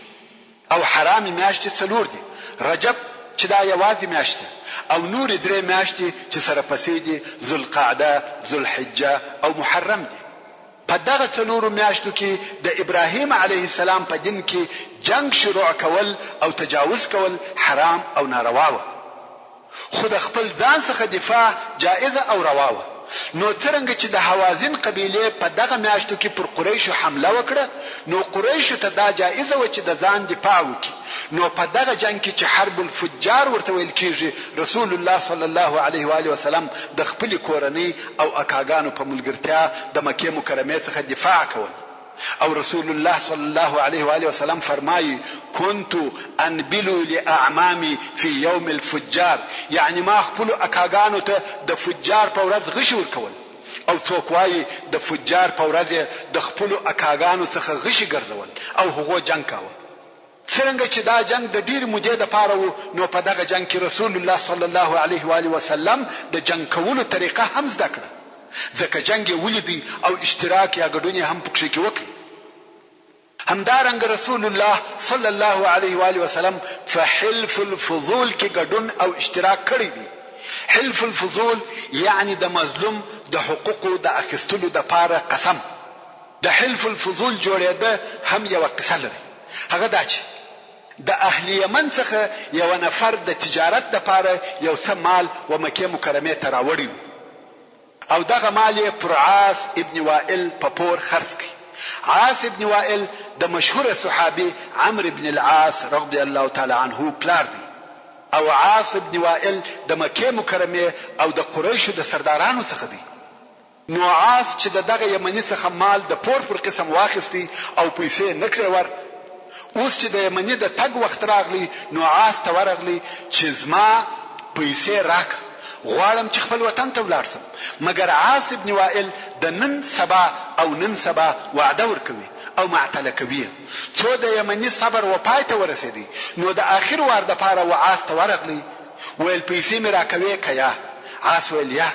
او حرامې میاشتې څلور دي، رجب چې دا یوازې میاشت ده او نورې درې میاشتې چې سره پسې دي ذوالقعده، ذوالحجه او محرم دي. په دغه څلورو میاشتو کې د ابراهیم علیه السلام په دین کې جنګ شروع کول او تجاوز کول حرام او ناروا وه. خو د خپل ځان څخه دفاع جائزه او روا وه. نو څرنګه چې د هوازن قبیلې په دغه میاشتو کې پر قریشو حمله وکړه نو قریشو ته دا جایزه وه چې د ځان دفاع وکړي نو په دغه جنګ کې چې حرب الفجار ورته ویل کیږي رسول الله صلی الله علیه و آله وسلم د خپلې کورنۍ او اکاګانو په ملګرتیا د مکې مکرمې څخه دفاع کول. او رسول الله صلی الله علیه وآله وسلم فرمايي، کنت انبل لاعمامي في يوم الفجار، یعنې ما خپلو اکاګانو ته د فجار په ورځ غشي ورکول، او څوک وايي د فجار په ورځ یې د خپلو اکاګانو څخه غشي ګرځول او هغو جنګ کاوه. څرنګه چې دا جنګ د ډېرې مودې لپاره وو نو په دغه جنګ کې رسول الله صلی الله علیه و آله وسلم د جنګ کولو طریقه هم زده کړه ځکه جنګ یې ولیدی او اشتراک یا ګډون یې هم پکښې کې وکړ. همدارنګه رسول الله صلی الله علیه و آله وسلم په حلف الفضول کې ګډون او اشتراک کړی دی. حلف الفضول یعنی د مظلوم د حقوقو د اخیستلو لپاره قسم. د حلف الفضول جوړېده هم یوه قصه لري، هغه دا چې د اهل یمن څخه یوه نفر د تجارت لپاره یو څه مال و مکې مکرمې ته راوړی وو او دغه مال یې پر عاص ابن وائل په پور خرڅ کړ. عاص ابن وائل د مشهور صحابي عمرو بن العاص رضی الله تعالی عنه پلار دی او عاص ابن وائل د مکې مکرمې او د قریشو د سردارانو څخه دی. نو عاص چې د دغه یمني څخه مال د پور پر قسم واخیستی او پیسې یې نه کړې ور، اوس چې د یمني د تګ وخت راغلی نو عاص ته ورغلی چې زما پیسې راکړه، غواړم چې خپل وطن ته ولاړ شم، مګر عاص ابن وائل د نن سبا او نن سبا وعده ورکوي او معطله کوي یې، څو د یمني صبر و پای ته ورسېدی نو د اخر وار دپاره و عاص ته ورغلی ویل پیسې مې راکوې که یا؟ عاص ویل یا.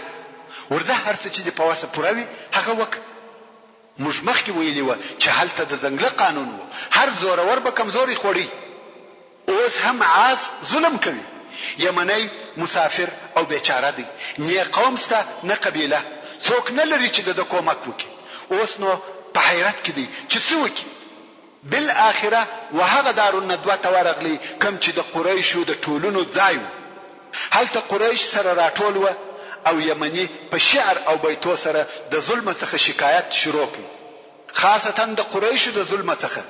ورځه هر څه چې دې په وسه پوره وي هغه وکړه. موږ مخکې ویلي وه چې هلته د ځنګله قانون و، هر زورور به کمزوری خوړی. اوس هم عاص ظلم کوي. یمنی مسافر او بېچاره دی، نۀ قوم شته نه قبیله، څوک نه لري چې د ده کومک وکړي. اوس نو په حیرت کې دی چې څه وکړي. بالاخره و هغه دارالندوه ته ورغلی کوم چې د قریشو د ټولونو ځای وو. هلته قریش سره راټول وه او یمني په شعر او بیتو سره د ظلمه څخه شکایت شروع کړ خاصتا د قریشو د ظلمه څخه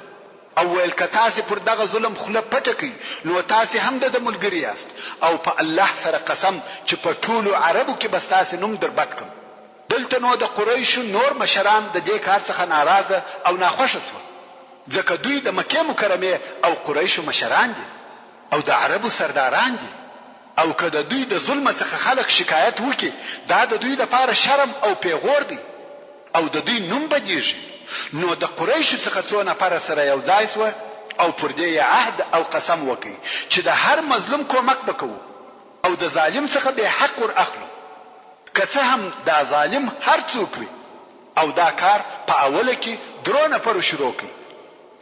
او ویل که تاسې پر دغه ظلم خوله پټه کړئ نو تاسې هم د ده ملګري یاست او په الله سره قسم چې په ټولو عربو کې به ستاسې نوم در بد کړم. دلته نو د قریشو نور مشران د دې کار څخه ناراضه او ناخوښه شول، ځکه دوی د مکې مکرمې او قریشو مشران دي او د عربو سرداران دي او که د دوی د ظلمه څخه خلک شکایت وکړي دا د دوی لپاره شرم او پیغور دی او د دوی نوم بدیږي، نو د قریشو څخه څو نفره سره یو ځای شوه او پر دې یې عهد او قسم وکړ چې د هر مظلوم کومک به کوو او د ظالم څخه به حق ور اخلو. که څه هم دا ظالم هر څوک وي او دا کار په اوله کې درو نفرو شروع کړ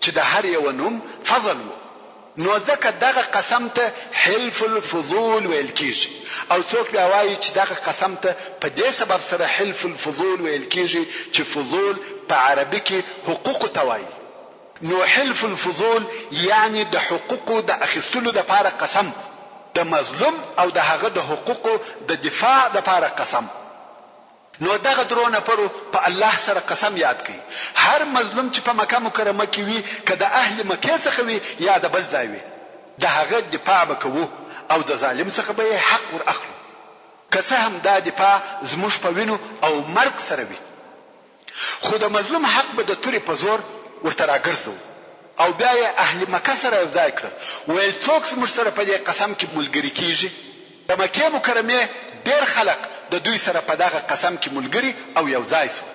چې د هر یوه نوم فضل وو نو ځکه دغه قسم ته حلف الفضول ویل کیږي او څوک بیا وایي چې دغه قسم ته په دې سبب سره حلف الفضول ویل کیږي چې فضول په عربي کې حقوقو ته وایي نو حلف الفضول یعنی د حقوقو د اخیستلو لپاره قسم، د مظلوم او د هغه د حقوقو د دفاع لپاره قسم. نو دغه درو نفرو په الله سره قسم یاد کړ، هر مظلوم چې په مکه مکرمه کې وي که د اهل مکې څخه وي یا د بل ځای وي د هغه دفاع به کوو او د ظالم څخه به یې حق ور اخلو که څه هم دا دفاع زموږ په وینو او مرګ سره وي. خو د مظلوم حق به د تورې په زور ورته راګرځوو. او بیا یې اهل مکه سره یو ځای کړل، ویل څوک زموږ سره په دې قسم کې ملګري کیږي؟ د مکې مکرمې ډېر خلق د دوی سره په دغه قسم کې ملګري او یو ځای شول،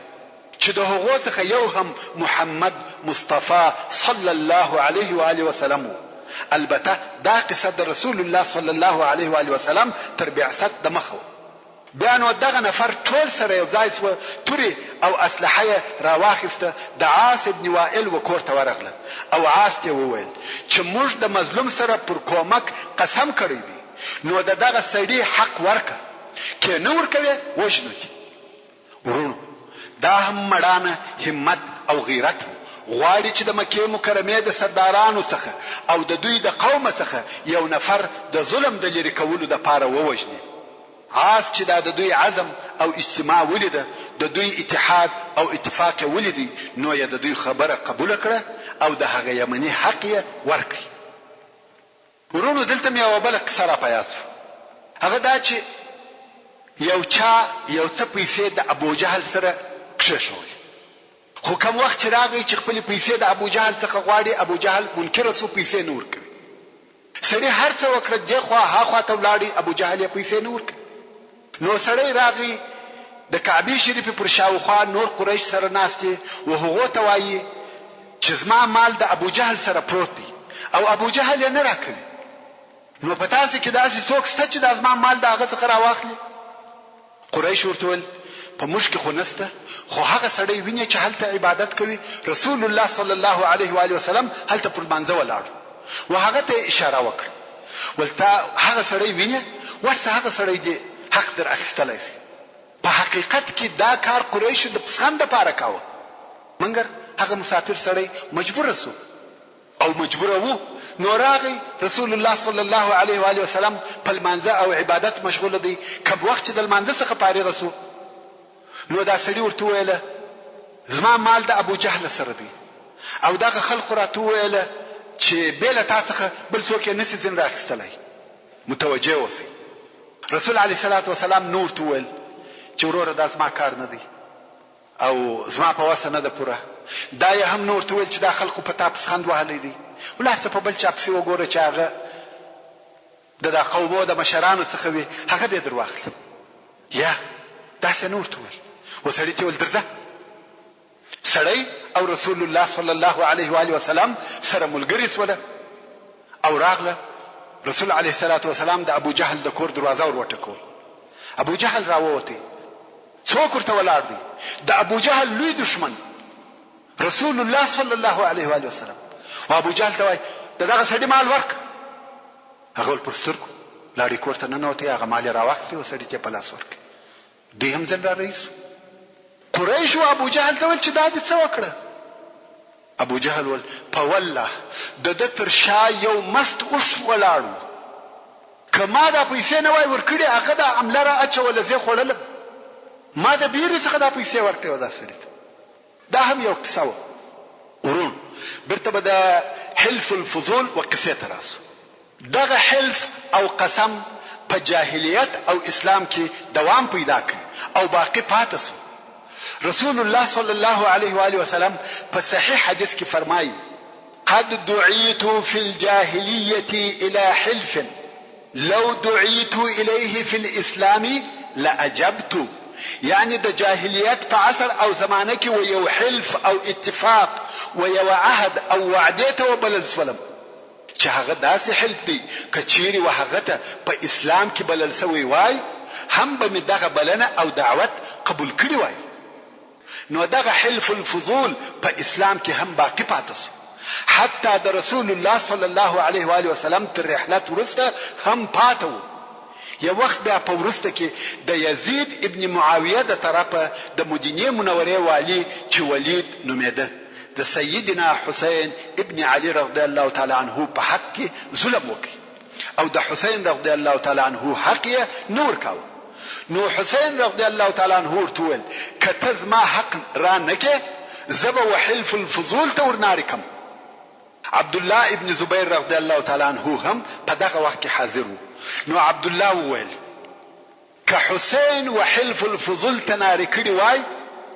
چې د هغو څخه یو هم محمد مصطفی صلی الله علیه و آله وسلم وو، البته دا قصه د رسول الله صلی الله علیه و آله وسلم تر بعثت د مخه وه. بیا نو دغه نفر ټول سره یو ځای شوه، تورې او اسلحه یې راواخیسته، د عاص ابن وائل و کور ته ورغله او عاص ته یې وویل چې موږ د مظلوم سره پر کومک قسم کړی دی، نو د دغه سړي حق ورکړه، که نه ورکوې وژنو دې. وروڼو! دا هم مړانه، همت او غیرت وو، غواړي چې د مکې مکرمې د سردارانو څخه او د دوی د قومه څخه یو نفر د ظلم د لیرې کولو لپاره ووژني. عاص چې دا د دوی عزم او اجتماع ولیده، د دوی اتحاد او اتفاق یې ولیدی، نو یې د دوی خبره قبوله کړه او د هغه یمني حق یې ورکړ. وروڼو دلته مې یوه بله قصه را په یاد شوه، هغه دا چې یو چا یو څه پیسې د ابوجهل سره کښېښولې، خو کوم وخت چې راغی چې خپلې پیسې د ابوجهل څخه غواړي، ابوجهل منکر شو، پیسې نه ورکوي. سړي هر څه وکړه، دې خوا ها خوا ته ولاړی، ابوجهل یې پیسې نه ورکوي. نو سړی راغی د کعبې شریفې پر شاوخوا نور قریش سره ناست دي و هغو ته وایي چې زما مال د ابوجهل سره پروت دی او ابوجهل یې نه راکوي نو په تاسو کې داسې څوک شته چې دا زما مال د هغه څخه راواخلي؟ قریش ورته وویل، په موږ کې خو نشته، خو هغه سړی وینې چې هلته عبادت کوي، رسول الله صلی الله علیه و آله وسلم هلته پر لمانځه ولاړ و، هغه ته یې اشاره وکړه، ول ته هغه سړی وینې، ورشه هغه سړی دې حق در اخیستلی شي. په حقیقت کې دا کار قریشو د پسخند لپاره کاوه، منګر هغه مسافر سړی مجبور شو. او مجبور وو نو راغی رسول الله صلی الله علیه و آله وسلم په لمانځه او عبادت مشغول دی کوم وخت چې د لمانځه څخه فارغ سو نو دا سړي ورته وویل زما مال د ابو جهل سره دی او دغه خلق راته وویل چې بې له تا څخه بل څوک یې نسي ځین راخیستلی متوجه اوسئ رسول علیه الصلاة والسلام نو ورته وویل چې وروره دا زما کار نه دی او زما په وسه نه ده پوره. دا یې هم نه ورته وویل چې دا خلقو په تا پسخند وهلی دی، ولاړ شه په بل چا پسې وګوره چې هغه د دا قومو د مشرانو څخه وي، هغه بې در واخلي. یا داسې یې نه ورته وویل. و سړي ته یې وویل، درځه. سړی او رسول الله صلی الله علیه و آله وسلم سره ملګري شوله او راغله، رسول علیه الصلوة والسلام د ابوجهل د کور دروازه ور وټکول. ابوجهل راووتی. څوک ورته ولاړ دی؟ د ابوجهل لوی دښمن رسول الله صلی الله علیه و آله وسلم. او ابوجهل ته وایي د دغه سړي مال ورک. هغه ول پر سترګو لاړی کور ته ننوتی، هغه مال یې راواخیستی او سړي ته په لاس ورکړ. دوی هم ځن را رهي شو. قریشو ابوجهل ته ویل چې دا دې څه وکړه؟ ابوجهل وویل، په والله د ده تر شا یو مست اوښ ولاړ و، که ما دا پیسې نه وای ورکړي هغه دا عمله را اچوله زه خوړلم، ما د بیرې څخه دا پیسې ورکړې وه دا سړي ته. دا هم یوه قصه وه. وروڼو! بیرته به د حلف الفضول و قصې ته راسو. دغه حلف او قسم په جاهلیت او اسلام کې دوام پیدا کړ او باقي پاته شو. رسول الله صلی الله علیه وآله وسلم په صحیح حدیث کې فرمایي، قد دعیت فی الجاهلیة الی حلف لو دعیت الیه فی الاسلام لاجبت یعنې د جاهلیت په عصر او زمانه کې و یو حلف او اتفاق و یوه عهد او وعدې ته وبلل شولم چې هغه داسې حلف دی که چیرې و هغه ته په اسلام کې بلل شوی وای هم به مې دغه بلنه او دعوت قبول کړي وای. نو دغه حلف الفضول په اسلام کې هم باقي پاته شو حتی د رسول الله صلی الله علیه و آله وسلم تر رحلت وروسته هم پاته وو. یو وخت بیا په وروسته کې د یزید ابن معاویه د طرفه د مدینې منورې والي چې ولید نومېده د سیدنا حسین ابن علی رضی الله تعالی عنه په حق کې ظلم وکړ او د حسین رضی الله تعالی عنه حق یې نه ورکاوه نو حسین رضی الله تعالی عنه ورته وویل که ته زما حق را نه کې زه به وحلف الفضول ته ورنارې کم. عبدالله ابن زبیر رضی الله تعالی عنه هم په دغه وخت کې حاضر وو نو عبدالله وویل که حسین و حلف الفضول ته نارې کړي وای،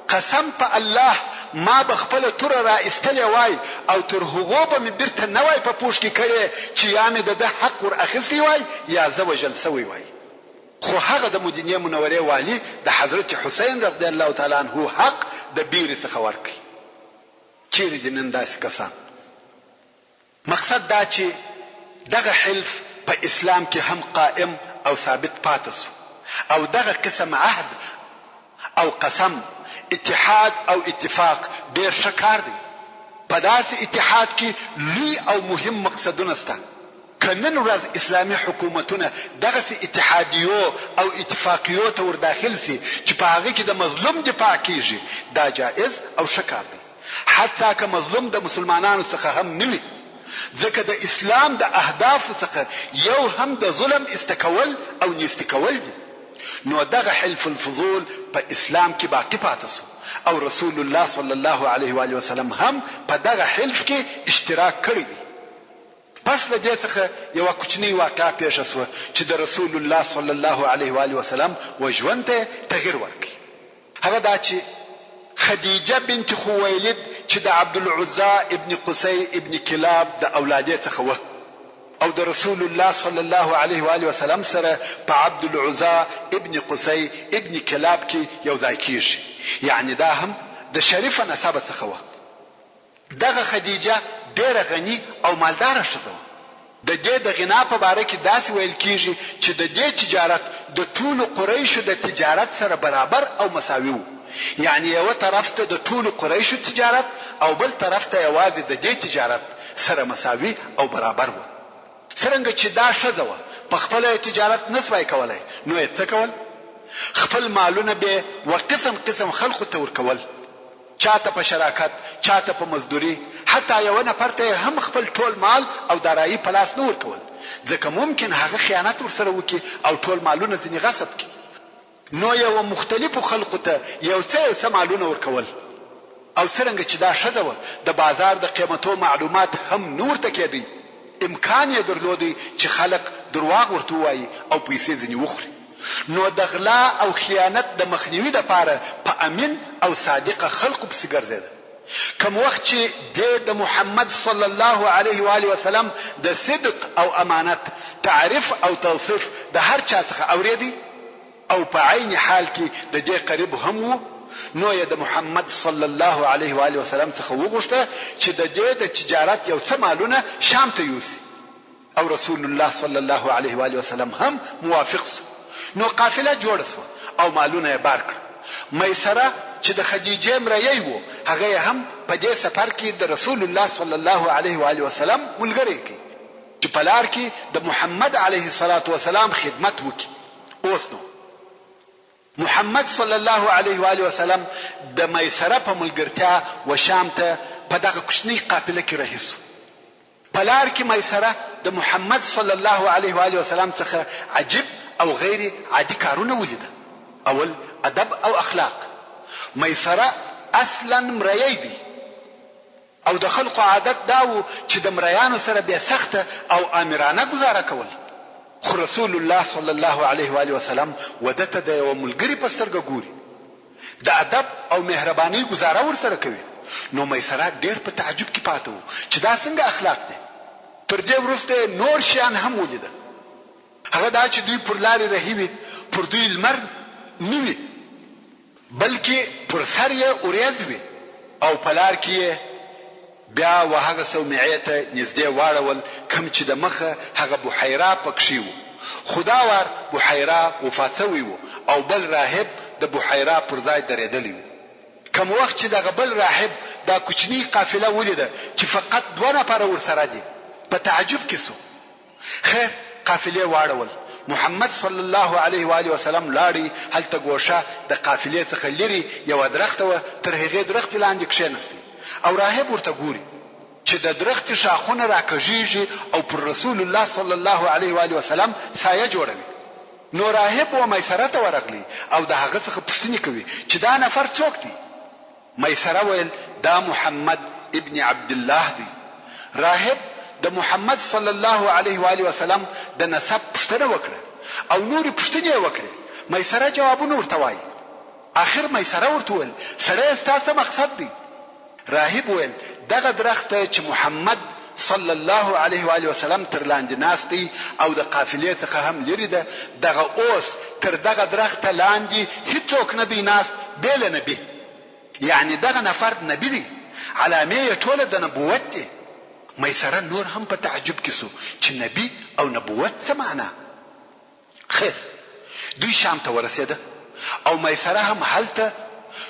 قسم په الله ما به خپله توره را ایستلې وای او تر هغو به مې بیرته نه وای په پوښ کې کړې چې یا مې د ده حق ور اخیستی وای یا زه وژل شوی وای. خو هغه د مدینې منورې والي د حضرت حسین رضی الله تعالی عنه حق د بیرې څخه ورکړ. چیرې دي نن داسې کسان؟ مقصد دا چې دغه حلف په اسلام کې هم قائم او ثابت پاته شو او دغه قسم عهد او قسم، اتحاد او اتفاق ډېر ښه کار دی. په داسې اتحاد کې لوی او مهم مقصدونه شته. که نن ورځ اسلامي حکومتونه دغسې اتحادیو او اتفاقیو ته ورداخل شي چې په هغه کې د مظلوم دفاع کېږي، دا جائز او ښه کار دی. حتی که مظلوم د مسلمانانو څخه هم نه وي، ځکه د اسلام د اهدافو څخه یو هم د ظلم ایسته کول او نیستي کول دي. نو دغه حلف الفضول په اسلام کې باقي پاته شو او رسول الله صلی الله علیه وآله وسلم هم په دغه حلف کې اشتراک کړی دی. پس له دې څخه یوه کوچنۍ واقعه پېښه شوه چې د رسول الله صلی الله علیه وآله وسلم و ژوند ته یې تغیر ورکړ. هغه دا چې خدیجه بنت خویلد چې د عبدالعزی ابن قصی ابن کلاب د اولادې څخه وه او د رسول الله صلی الله علیه وآله وسلم سره په عبدالعزی ابن قصی ابن کلاب کې یو ځای کیږي یعنې دا هم د شریفه نسبه څخه وه. دغه خدیجه ډېره غني او مالداره ښځه وه. د دې د غنا په باره کې داسې ویل کېږي چې د دې تجارت د ټولو قریشو د تجارت سره برابر او مساوي وو، یعنې یوه طرف ته د ټولو قریشو تجارت او بل طرف ته یوازې د دې تجارت سره مساوي او برابر وو. څرنګه چې دا ښځه وه، په خپله یې تجارت نه شوای کولای، نو یې څه کول؟ خپل مالونه بې و قسم قسم خلقو ته ورکول. چا ته په شراکت، چا ته په مزدوري، حتی یوه نفر ته یې هم خپل ټول مال او دارایي په لاس نه ورکول، ځکه ممکن هغه خیانت ورسره وکړي او ټول مالونه ځینې غصب کړي. نو یې و مختلفو خلقو ته یو څه یو څه مالونه ورکول. او څرنګه چې دا ښځه وه، د بازار د قیمتو معلومات هم نه ورته کېدی، امکان یې درلودی چې خلق درواغ ورته ووایي او پیسې ځینې وخوري. نو د غلا او خیانت د مخنیوي لپاره په امین او صادقه خلقو پسې ګرځېده. کوم وخت چې دې د محمد صلی الله علیه و آله وسلم د صدق او امانت تعریف او توصیف د هر چا څخه اورېدی او په عین حال کې د دې قریب هم وو نو یې د محمد صلی الله علیه و آله وسلم څخه وغوښته چې د دې د تجارت یو څه مالونه شام ته یوسي. او رسول الله صلی الله علیه وآله وسلم هم موافق شو، نو قافله جوړه شوه او مالونه یې بار کړه. میسره چې د خدیجې مریی وو هغه یې هم په دې سفر کې د رسول الله صلی الله علیه وآله وسلم ملګری کړ چې په لار کې د محمد علیه الصلوة والسلام خدمت وکړي. اوس نو محمد صلی الله علیه وآله وسلم د میسره په ملګرتیا و شام ته په دغه کوچنۍ قافله کې رهي شو. په لار کې میسره د محمد صلی الله علیه و آله وسلم څخه عجیب او غیر عادي کارونه ولیده. اول، ادب او اخلاق، میسره اصلاً مریی دی او د خلقو عادت دا وو چې د مریانو سره بې سخته او آمرانه ګوزاره کول، خو رسول الله صلی الله علیه و آله وسلم وده ته د یوه ملګري په سترګه ګوري. د ادب او مهربانۍ ګوزاره ورسره کوي، نو میسره ډېر په تعجب کې پاته و چې دا څنګه اخلاق دي؟ تر دې وروسته یې نور شیان هم ولیدل، هغه دا چې دوی پر لارې رهي وي، پر دوی لمر نه وي، بلکې پر سر یې ورېځ وي او په لار کې یې بیا و هغه صومعې ته نږدې واړول کوم چې د مخه هغه بحیرا پکښې وو، خو دا وار بحیرا وفات شوی وو او بل راهب د بحیرا پر ځای درېدلی وو. کوم وخت چې دغه بل راهب دا کوچنۍ قافله ولیده چې فقط دوه نفره ورسره دي، په تعجب کې شو. خیر قافلې واړول، محمد صلی الله علیه و آله وسلم لاړی، هلته ګوښه د قافلې څخه لیرې یوه درخته وه، تر هغې درختې لاندې کښینستی او راهب ورته ګوري، چې د درختې ښاخونه راکږیږي او پر رسول الله صلی الله علیه و آله وسلم سایه جوړوي. نو راهب و میسره ته ورغلی او د هغه څخه پوښتنې کوي چې دا نفر څوک دی؟ میسره ویل، دا محمد ابن عبدالله دی. راهب د محمد صلی الله علیه و آله وسلم د نسب پوښتنه وکړه او نورې پوښتنې یې وکړې، میسره جوابونه ورته وایي. اخر میسره ورته وویل، سړیه ستا څه مقصد دی؟ راهب ویل، دغه درخته چې محمد صلی الله علیه و آله وسلم تر لاندې ناست دی او د قافلې څخه هم لرې ده، دغه اوس تر دغه درخته لاندې هیڅوک نه دی ناست بې له نبي. یعنې دغه نفر نبي دی، علامې یې ټوله د نبوت دي. میسره نور هم په تعجب کې شو چې نبي او نبوت څه معنا؟ خیر دوی شام ته ورسېده او میسره هم هلته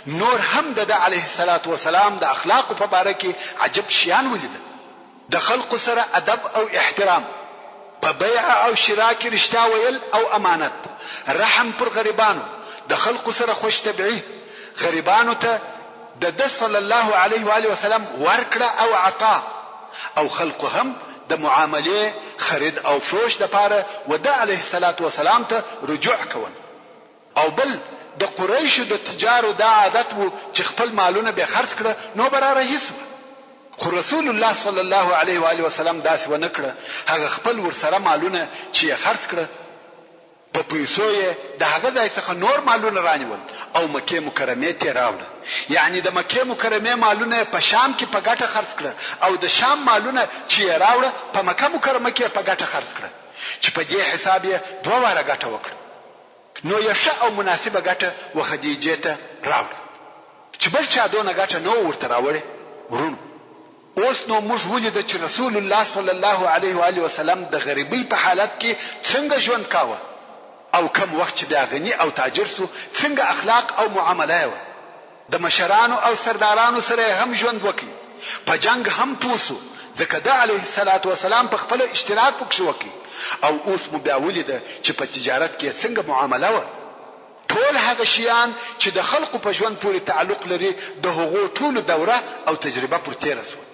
نور هم د ده علیه الصلوة والسلام د اخلاقو په باره کې عجب شیان ولیدل، د خلقو سره ادب او احترام، په بیع او شراء کې رښتیا ویل او امانت، رحم پر غریبانو، د خلقو سره خوش طبعي، غریبانو ته د ده صلی الله علیه وآله وسلم ورکړه او عطا او خلقو هم د معاملې، خرید او فروش، لپاره و ده علیه الصلوة والسلام ته رجوع کول. او بل د قریشو د تجارو دا عادت وو چې خپل مالونه به خرڅ کړه نو به را رهي سوه. خو رسول الله صلی الله علیه و آله وسلم داسې ونه کړه، هغه خپل ورسره مالونه چې یې خرڅ کړه، په پیسو یې د هغه ځای څخه نور مالونه رانیول او مکې مکرمې ته یې راوړه. یعنې د مکې مکرمې مالونه یې په شام کې په ګټه خرڅ کړه او د شام مالونه چې یې راوړه په مکه مکرمه کې یې په ګټه خرڅ کړه چې په دې حساب یې دوه واره ګټه وکړه. نو یې ښه او مناسبه ګټه و خدیجې ته راوړه چې بل چا دونه ګټه نه وه ورته راوړې. وروڼو! اوس نو موږ ولیده چې رسول الله صلی الله علیه و آله وسلم د غریبۍ په حالت کې څنګه ژوند کاوه او کوم وخت چې بیا غني او تاجر شو څنګه اخلاق او معامله یې وه. د مشرانو او سردارانو سره یې هم ژوند وکړ، په جنګ هم پوه شو، ځکه ده علیه الصلوة والسلام په خپله اشتراک پکښې وکړ او اوس مو بیا ولیده چې په تجارت کې یې څنګه معامله وه. ټول هغه شیان چې د خلقو په ژوند پورې تعلق لري د هغو ټولو دوره او تجربه پر تېره شوه.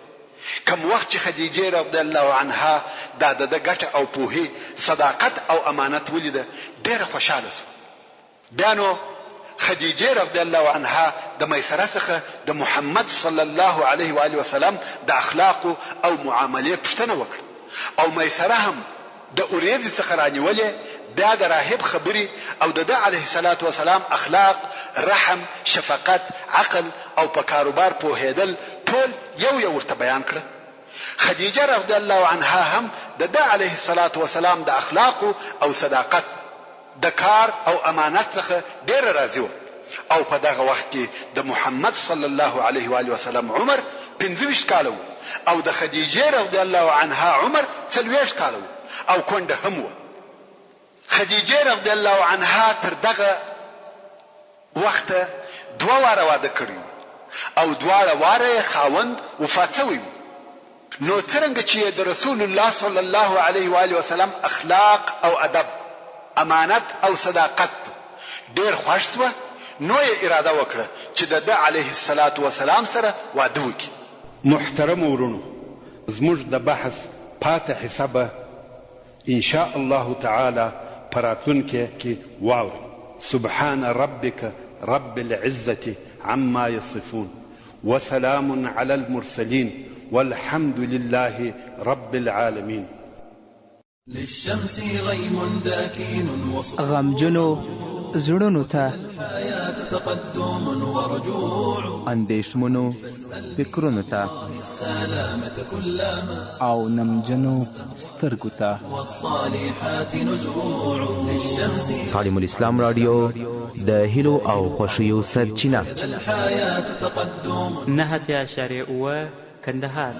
کوم وخت چې خدیجې رضی الله عنها دا د ده ګټه او پوهي، صداقت او امانت ولیده ډېره خوشحاله شوه. بیا نو خدیجې رضی الله عنها د میسره څخه د محمد صلی الله علیه و آله وسلم د اخلاقو او معاملې پوښتنه وکړه او میسره هم د اوریځې څخه رانیولې بیا د راهب خبرې او د ده علیه الصلوة والسلام اخلاق، رحم، شفقت، عقل او په کاروبار پوهیدل ټول یو یو ورته بیان کړه. خدیجه رضی الله عنها هم د ده علیه الصلوة والسلام د اخلاقو او صداقت، د کار او امانت څخه ډیره راضي وه او په دغه وخت کې د محمد صلی الله علیه و آله وسلم عمر 25 کاله وو او د خدیجې رضی الله عنها عمر 40 کاله وو او کونډه هم وه. خدیجې رضی الله عنها تر دغه وخته دوه واره واده کړی وو او دواړه واره یې خاوند وفات شوی وو نو څرنګه چې یې د رسول الله صلی الله علیه و آله وسلم اخلاق او ادب، امانت او صداقت ډېر خوښ شوه نو یې اراده وکړه چې د ده علیه الصلوة والسلام سره واده وکړي. محترمو وروڼو زموږ د بحث پاته حصه به ان شاء الله تعالی په راتلونکې کې واورئ. سبحان ربک رب العزة عما يصفون وسلام علی المرسلین والحمد لله رب العالمین. للشمس غيم داكن غمجنو زړونو ته تقدم ورجوع اندېښمنو فکرونو ته السلامة كلما او نمجنو سترګو ته والصالحات نزوع للشمس تعلیم الاسلام راډیو د هیلو او خوښیو سرچینه. الحياة تقدم 89.7 کندهار.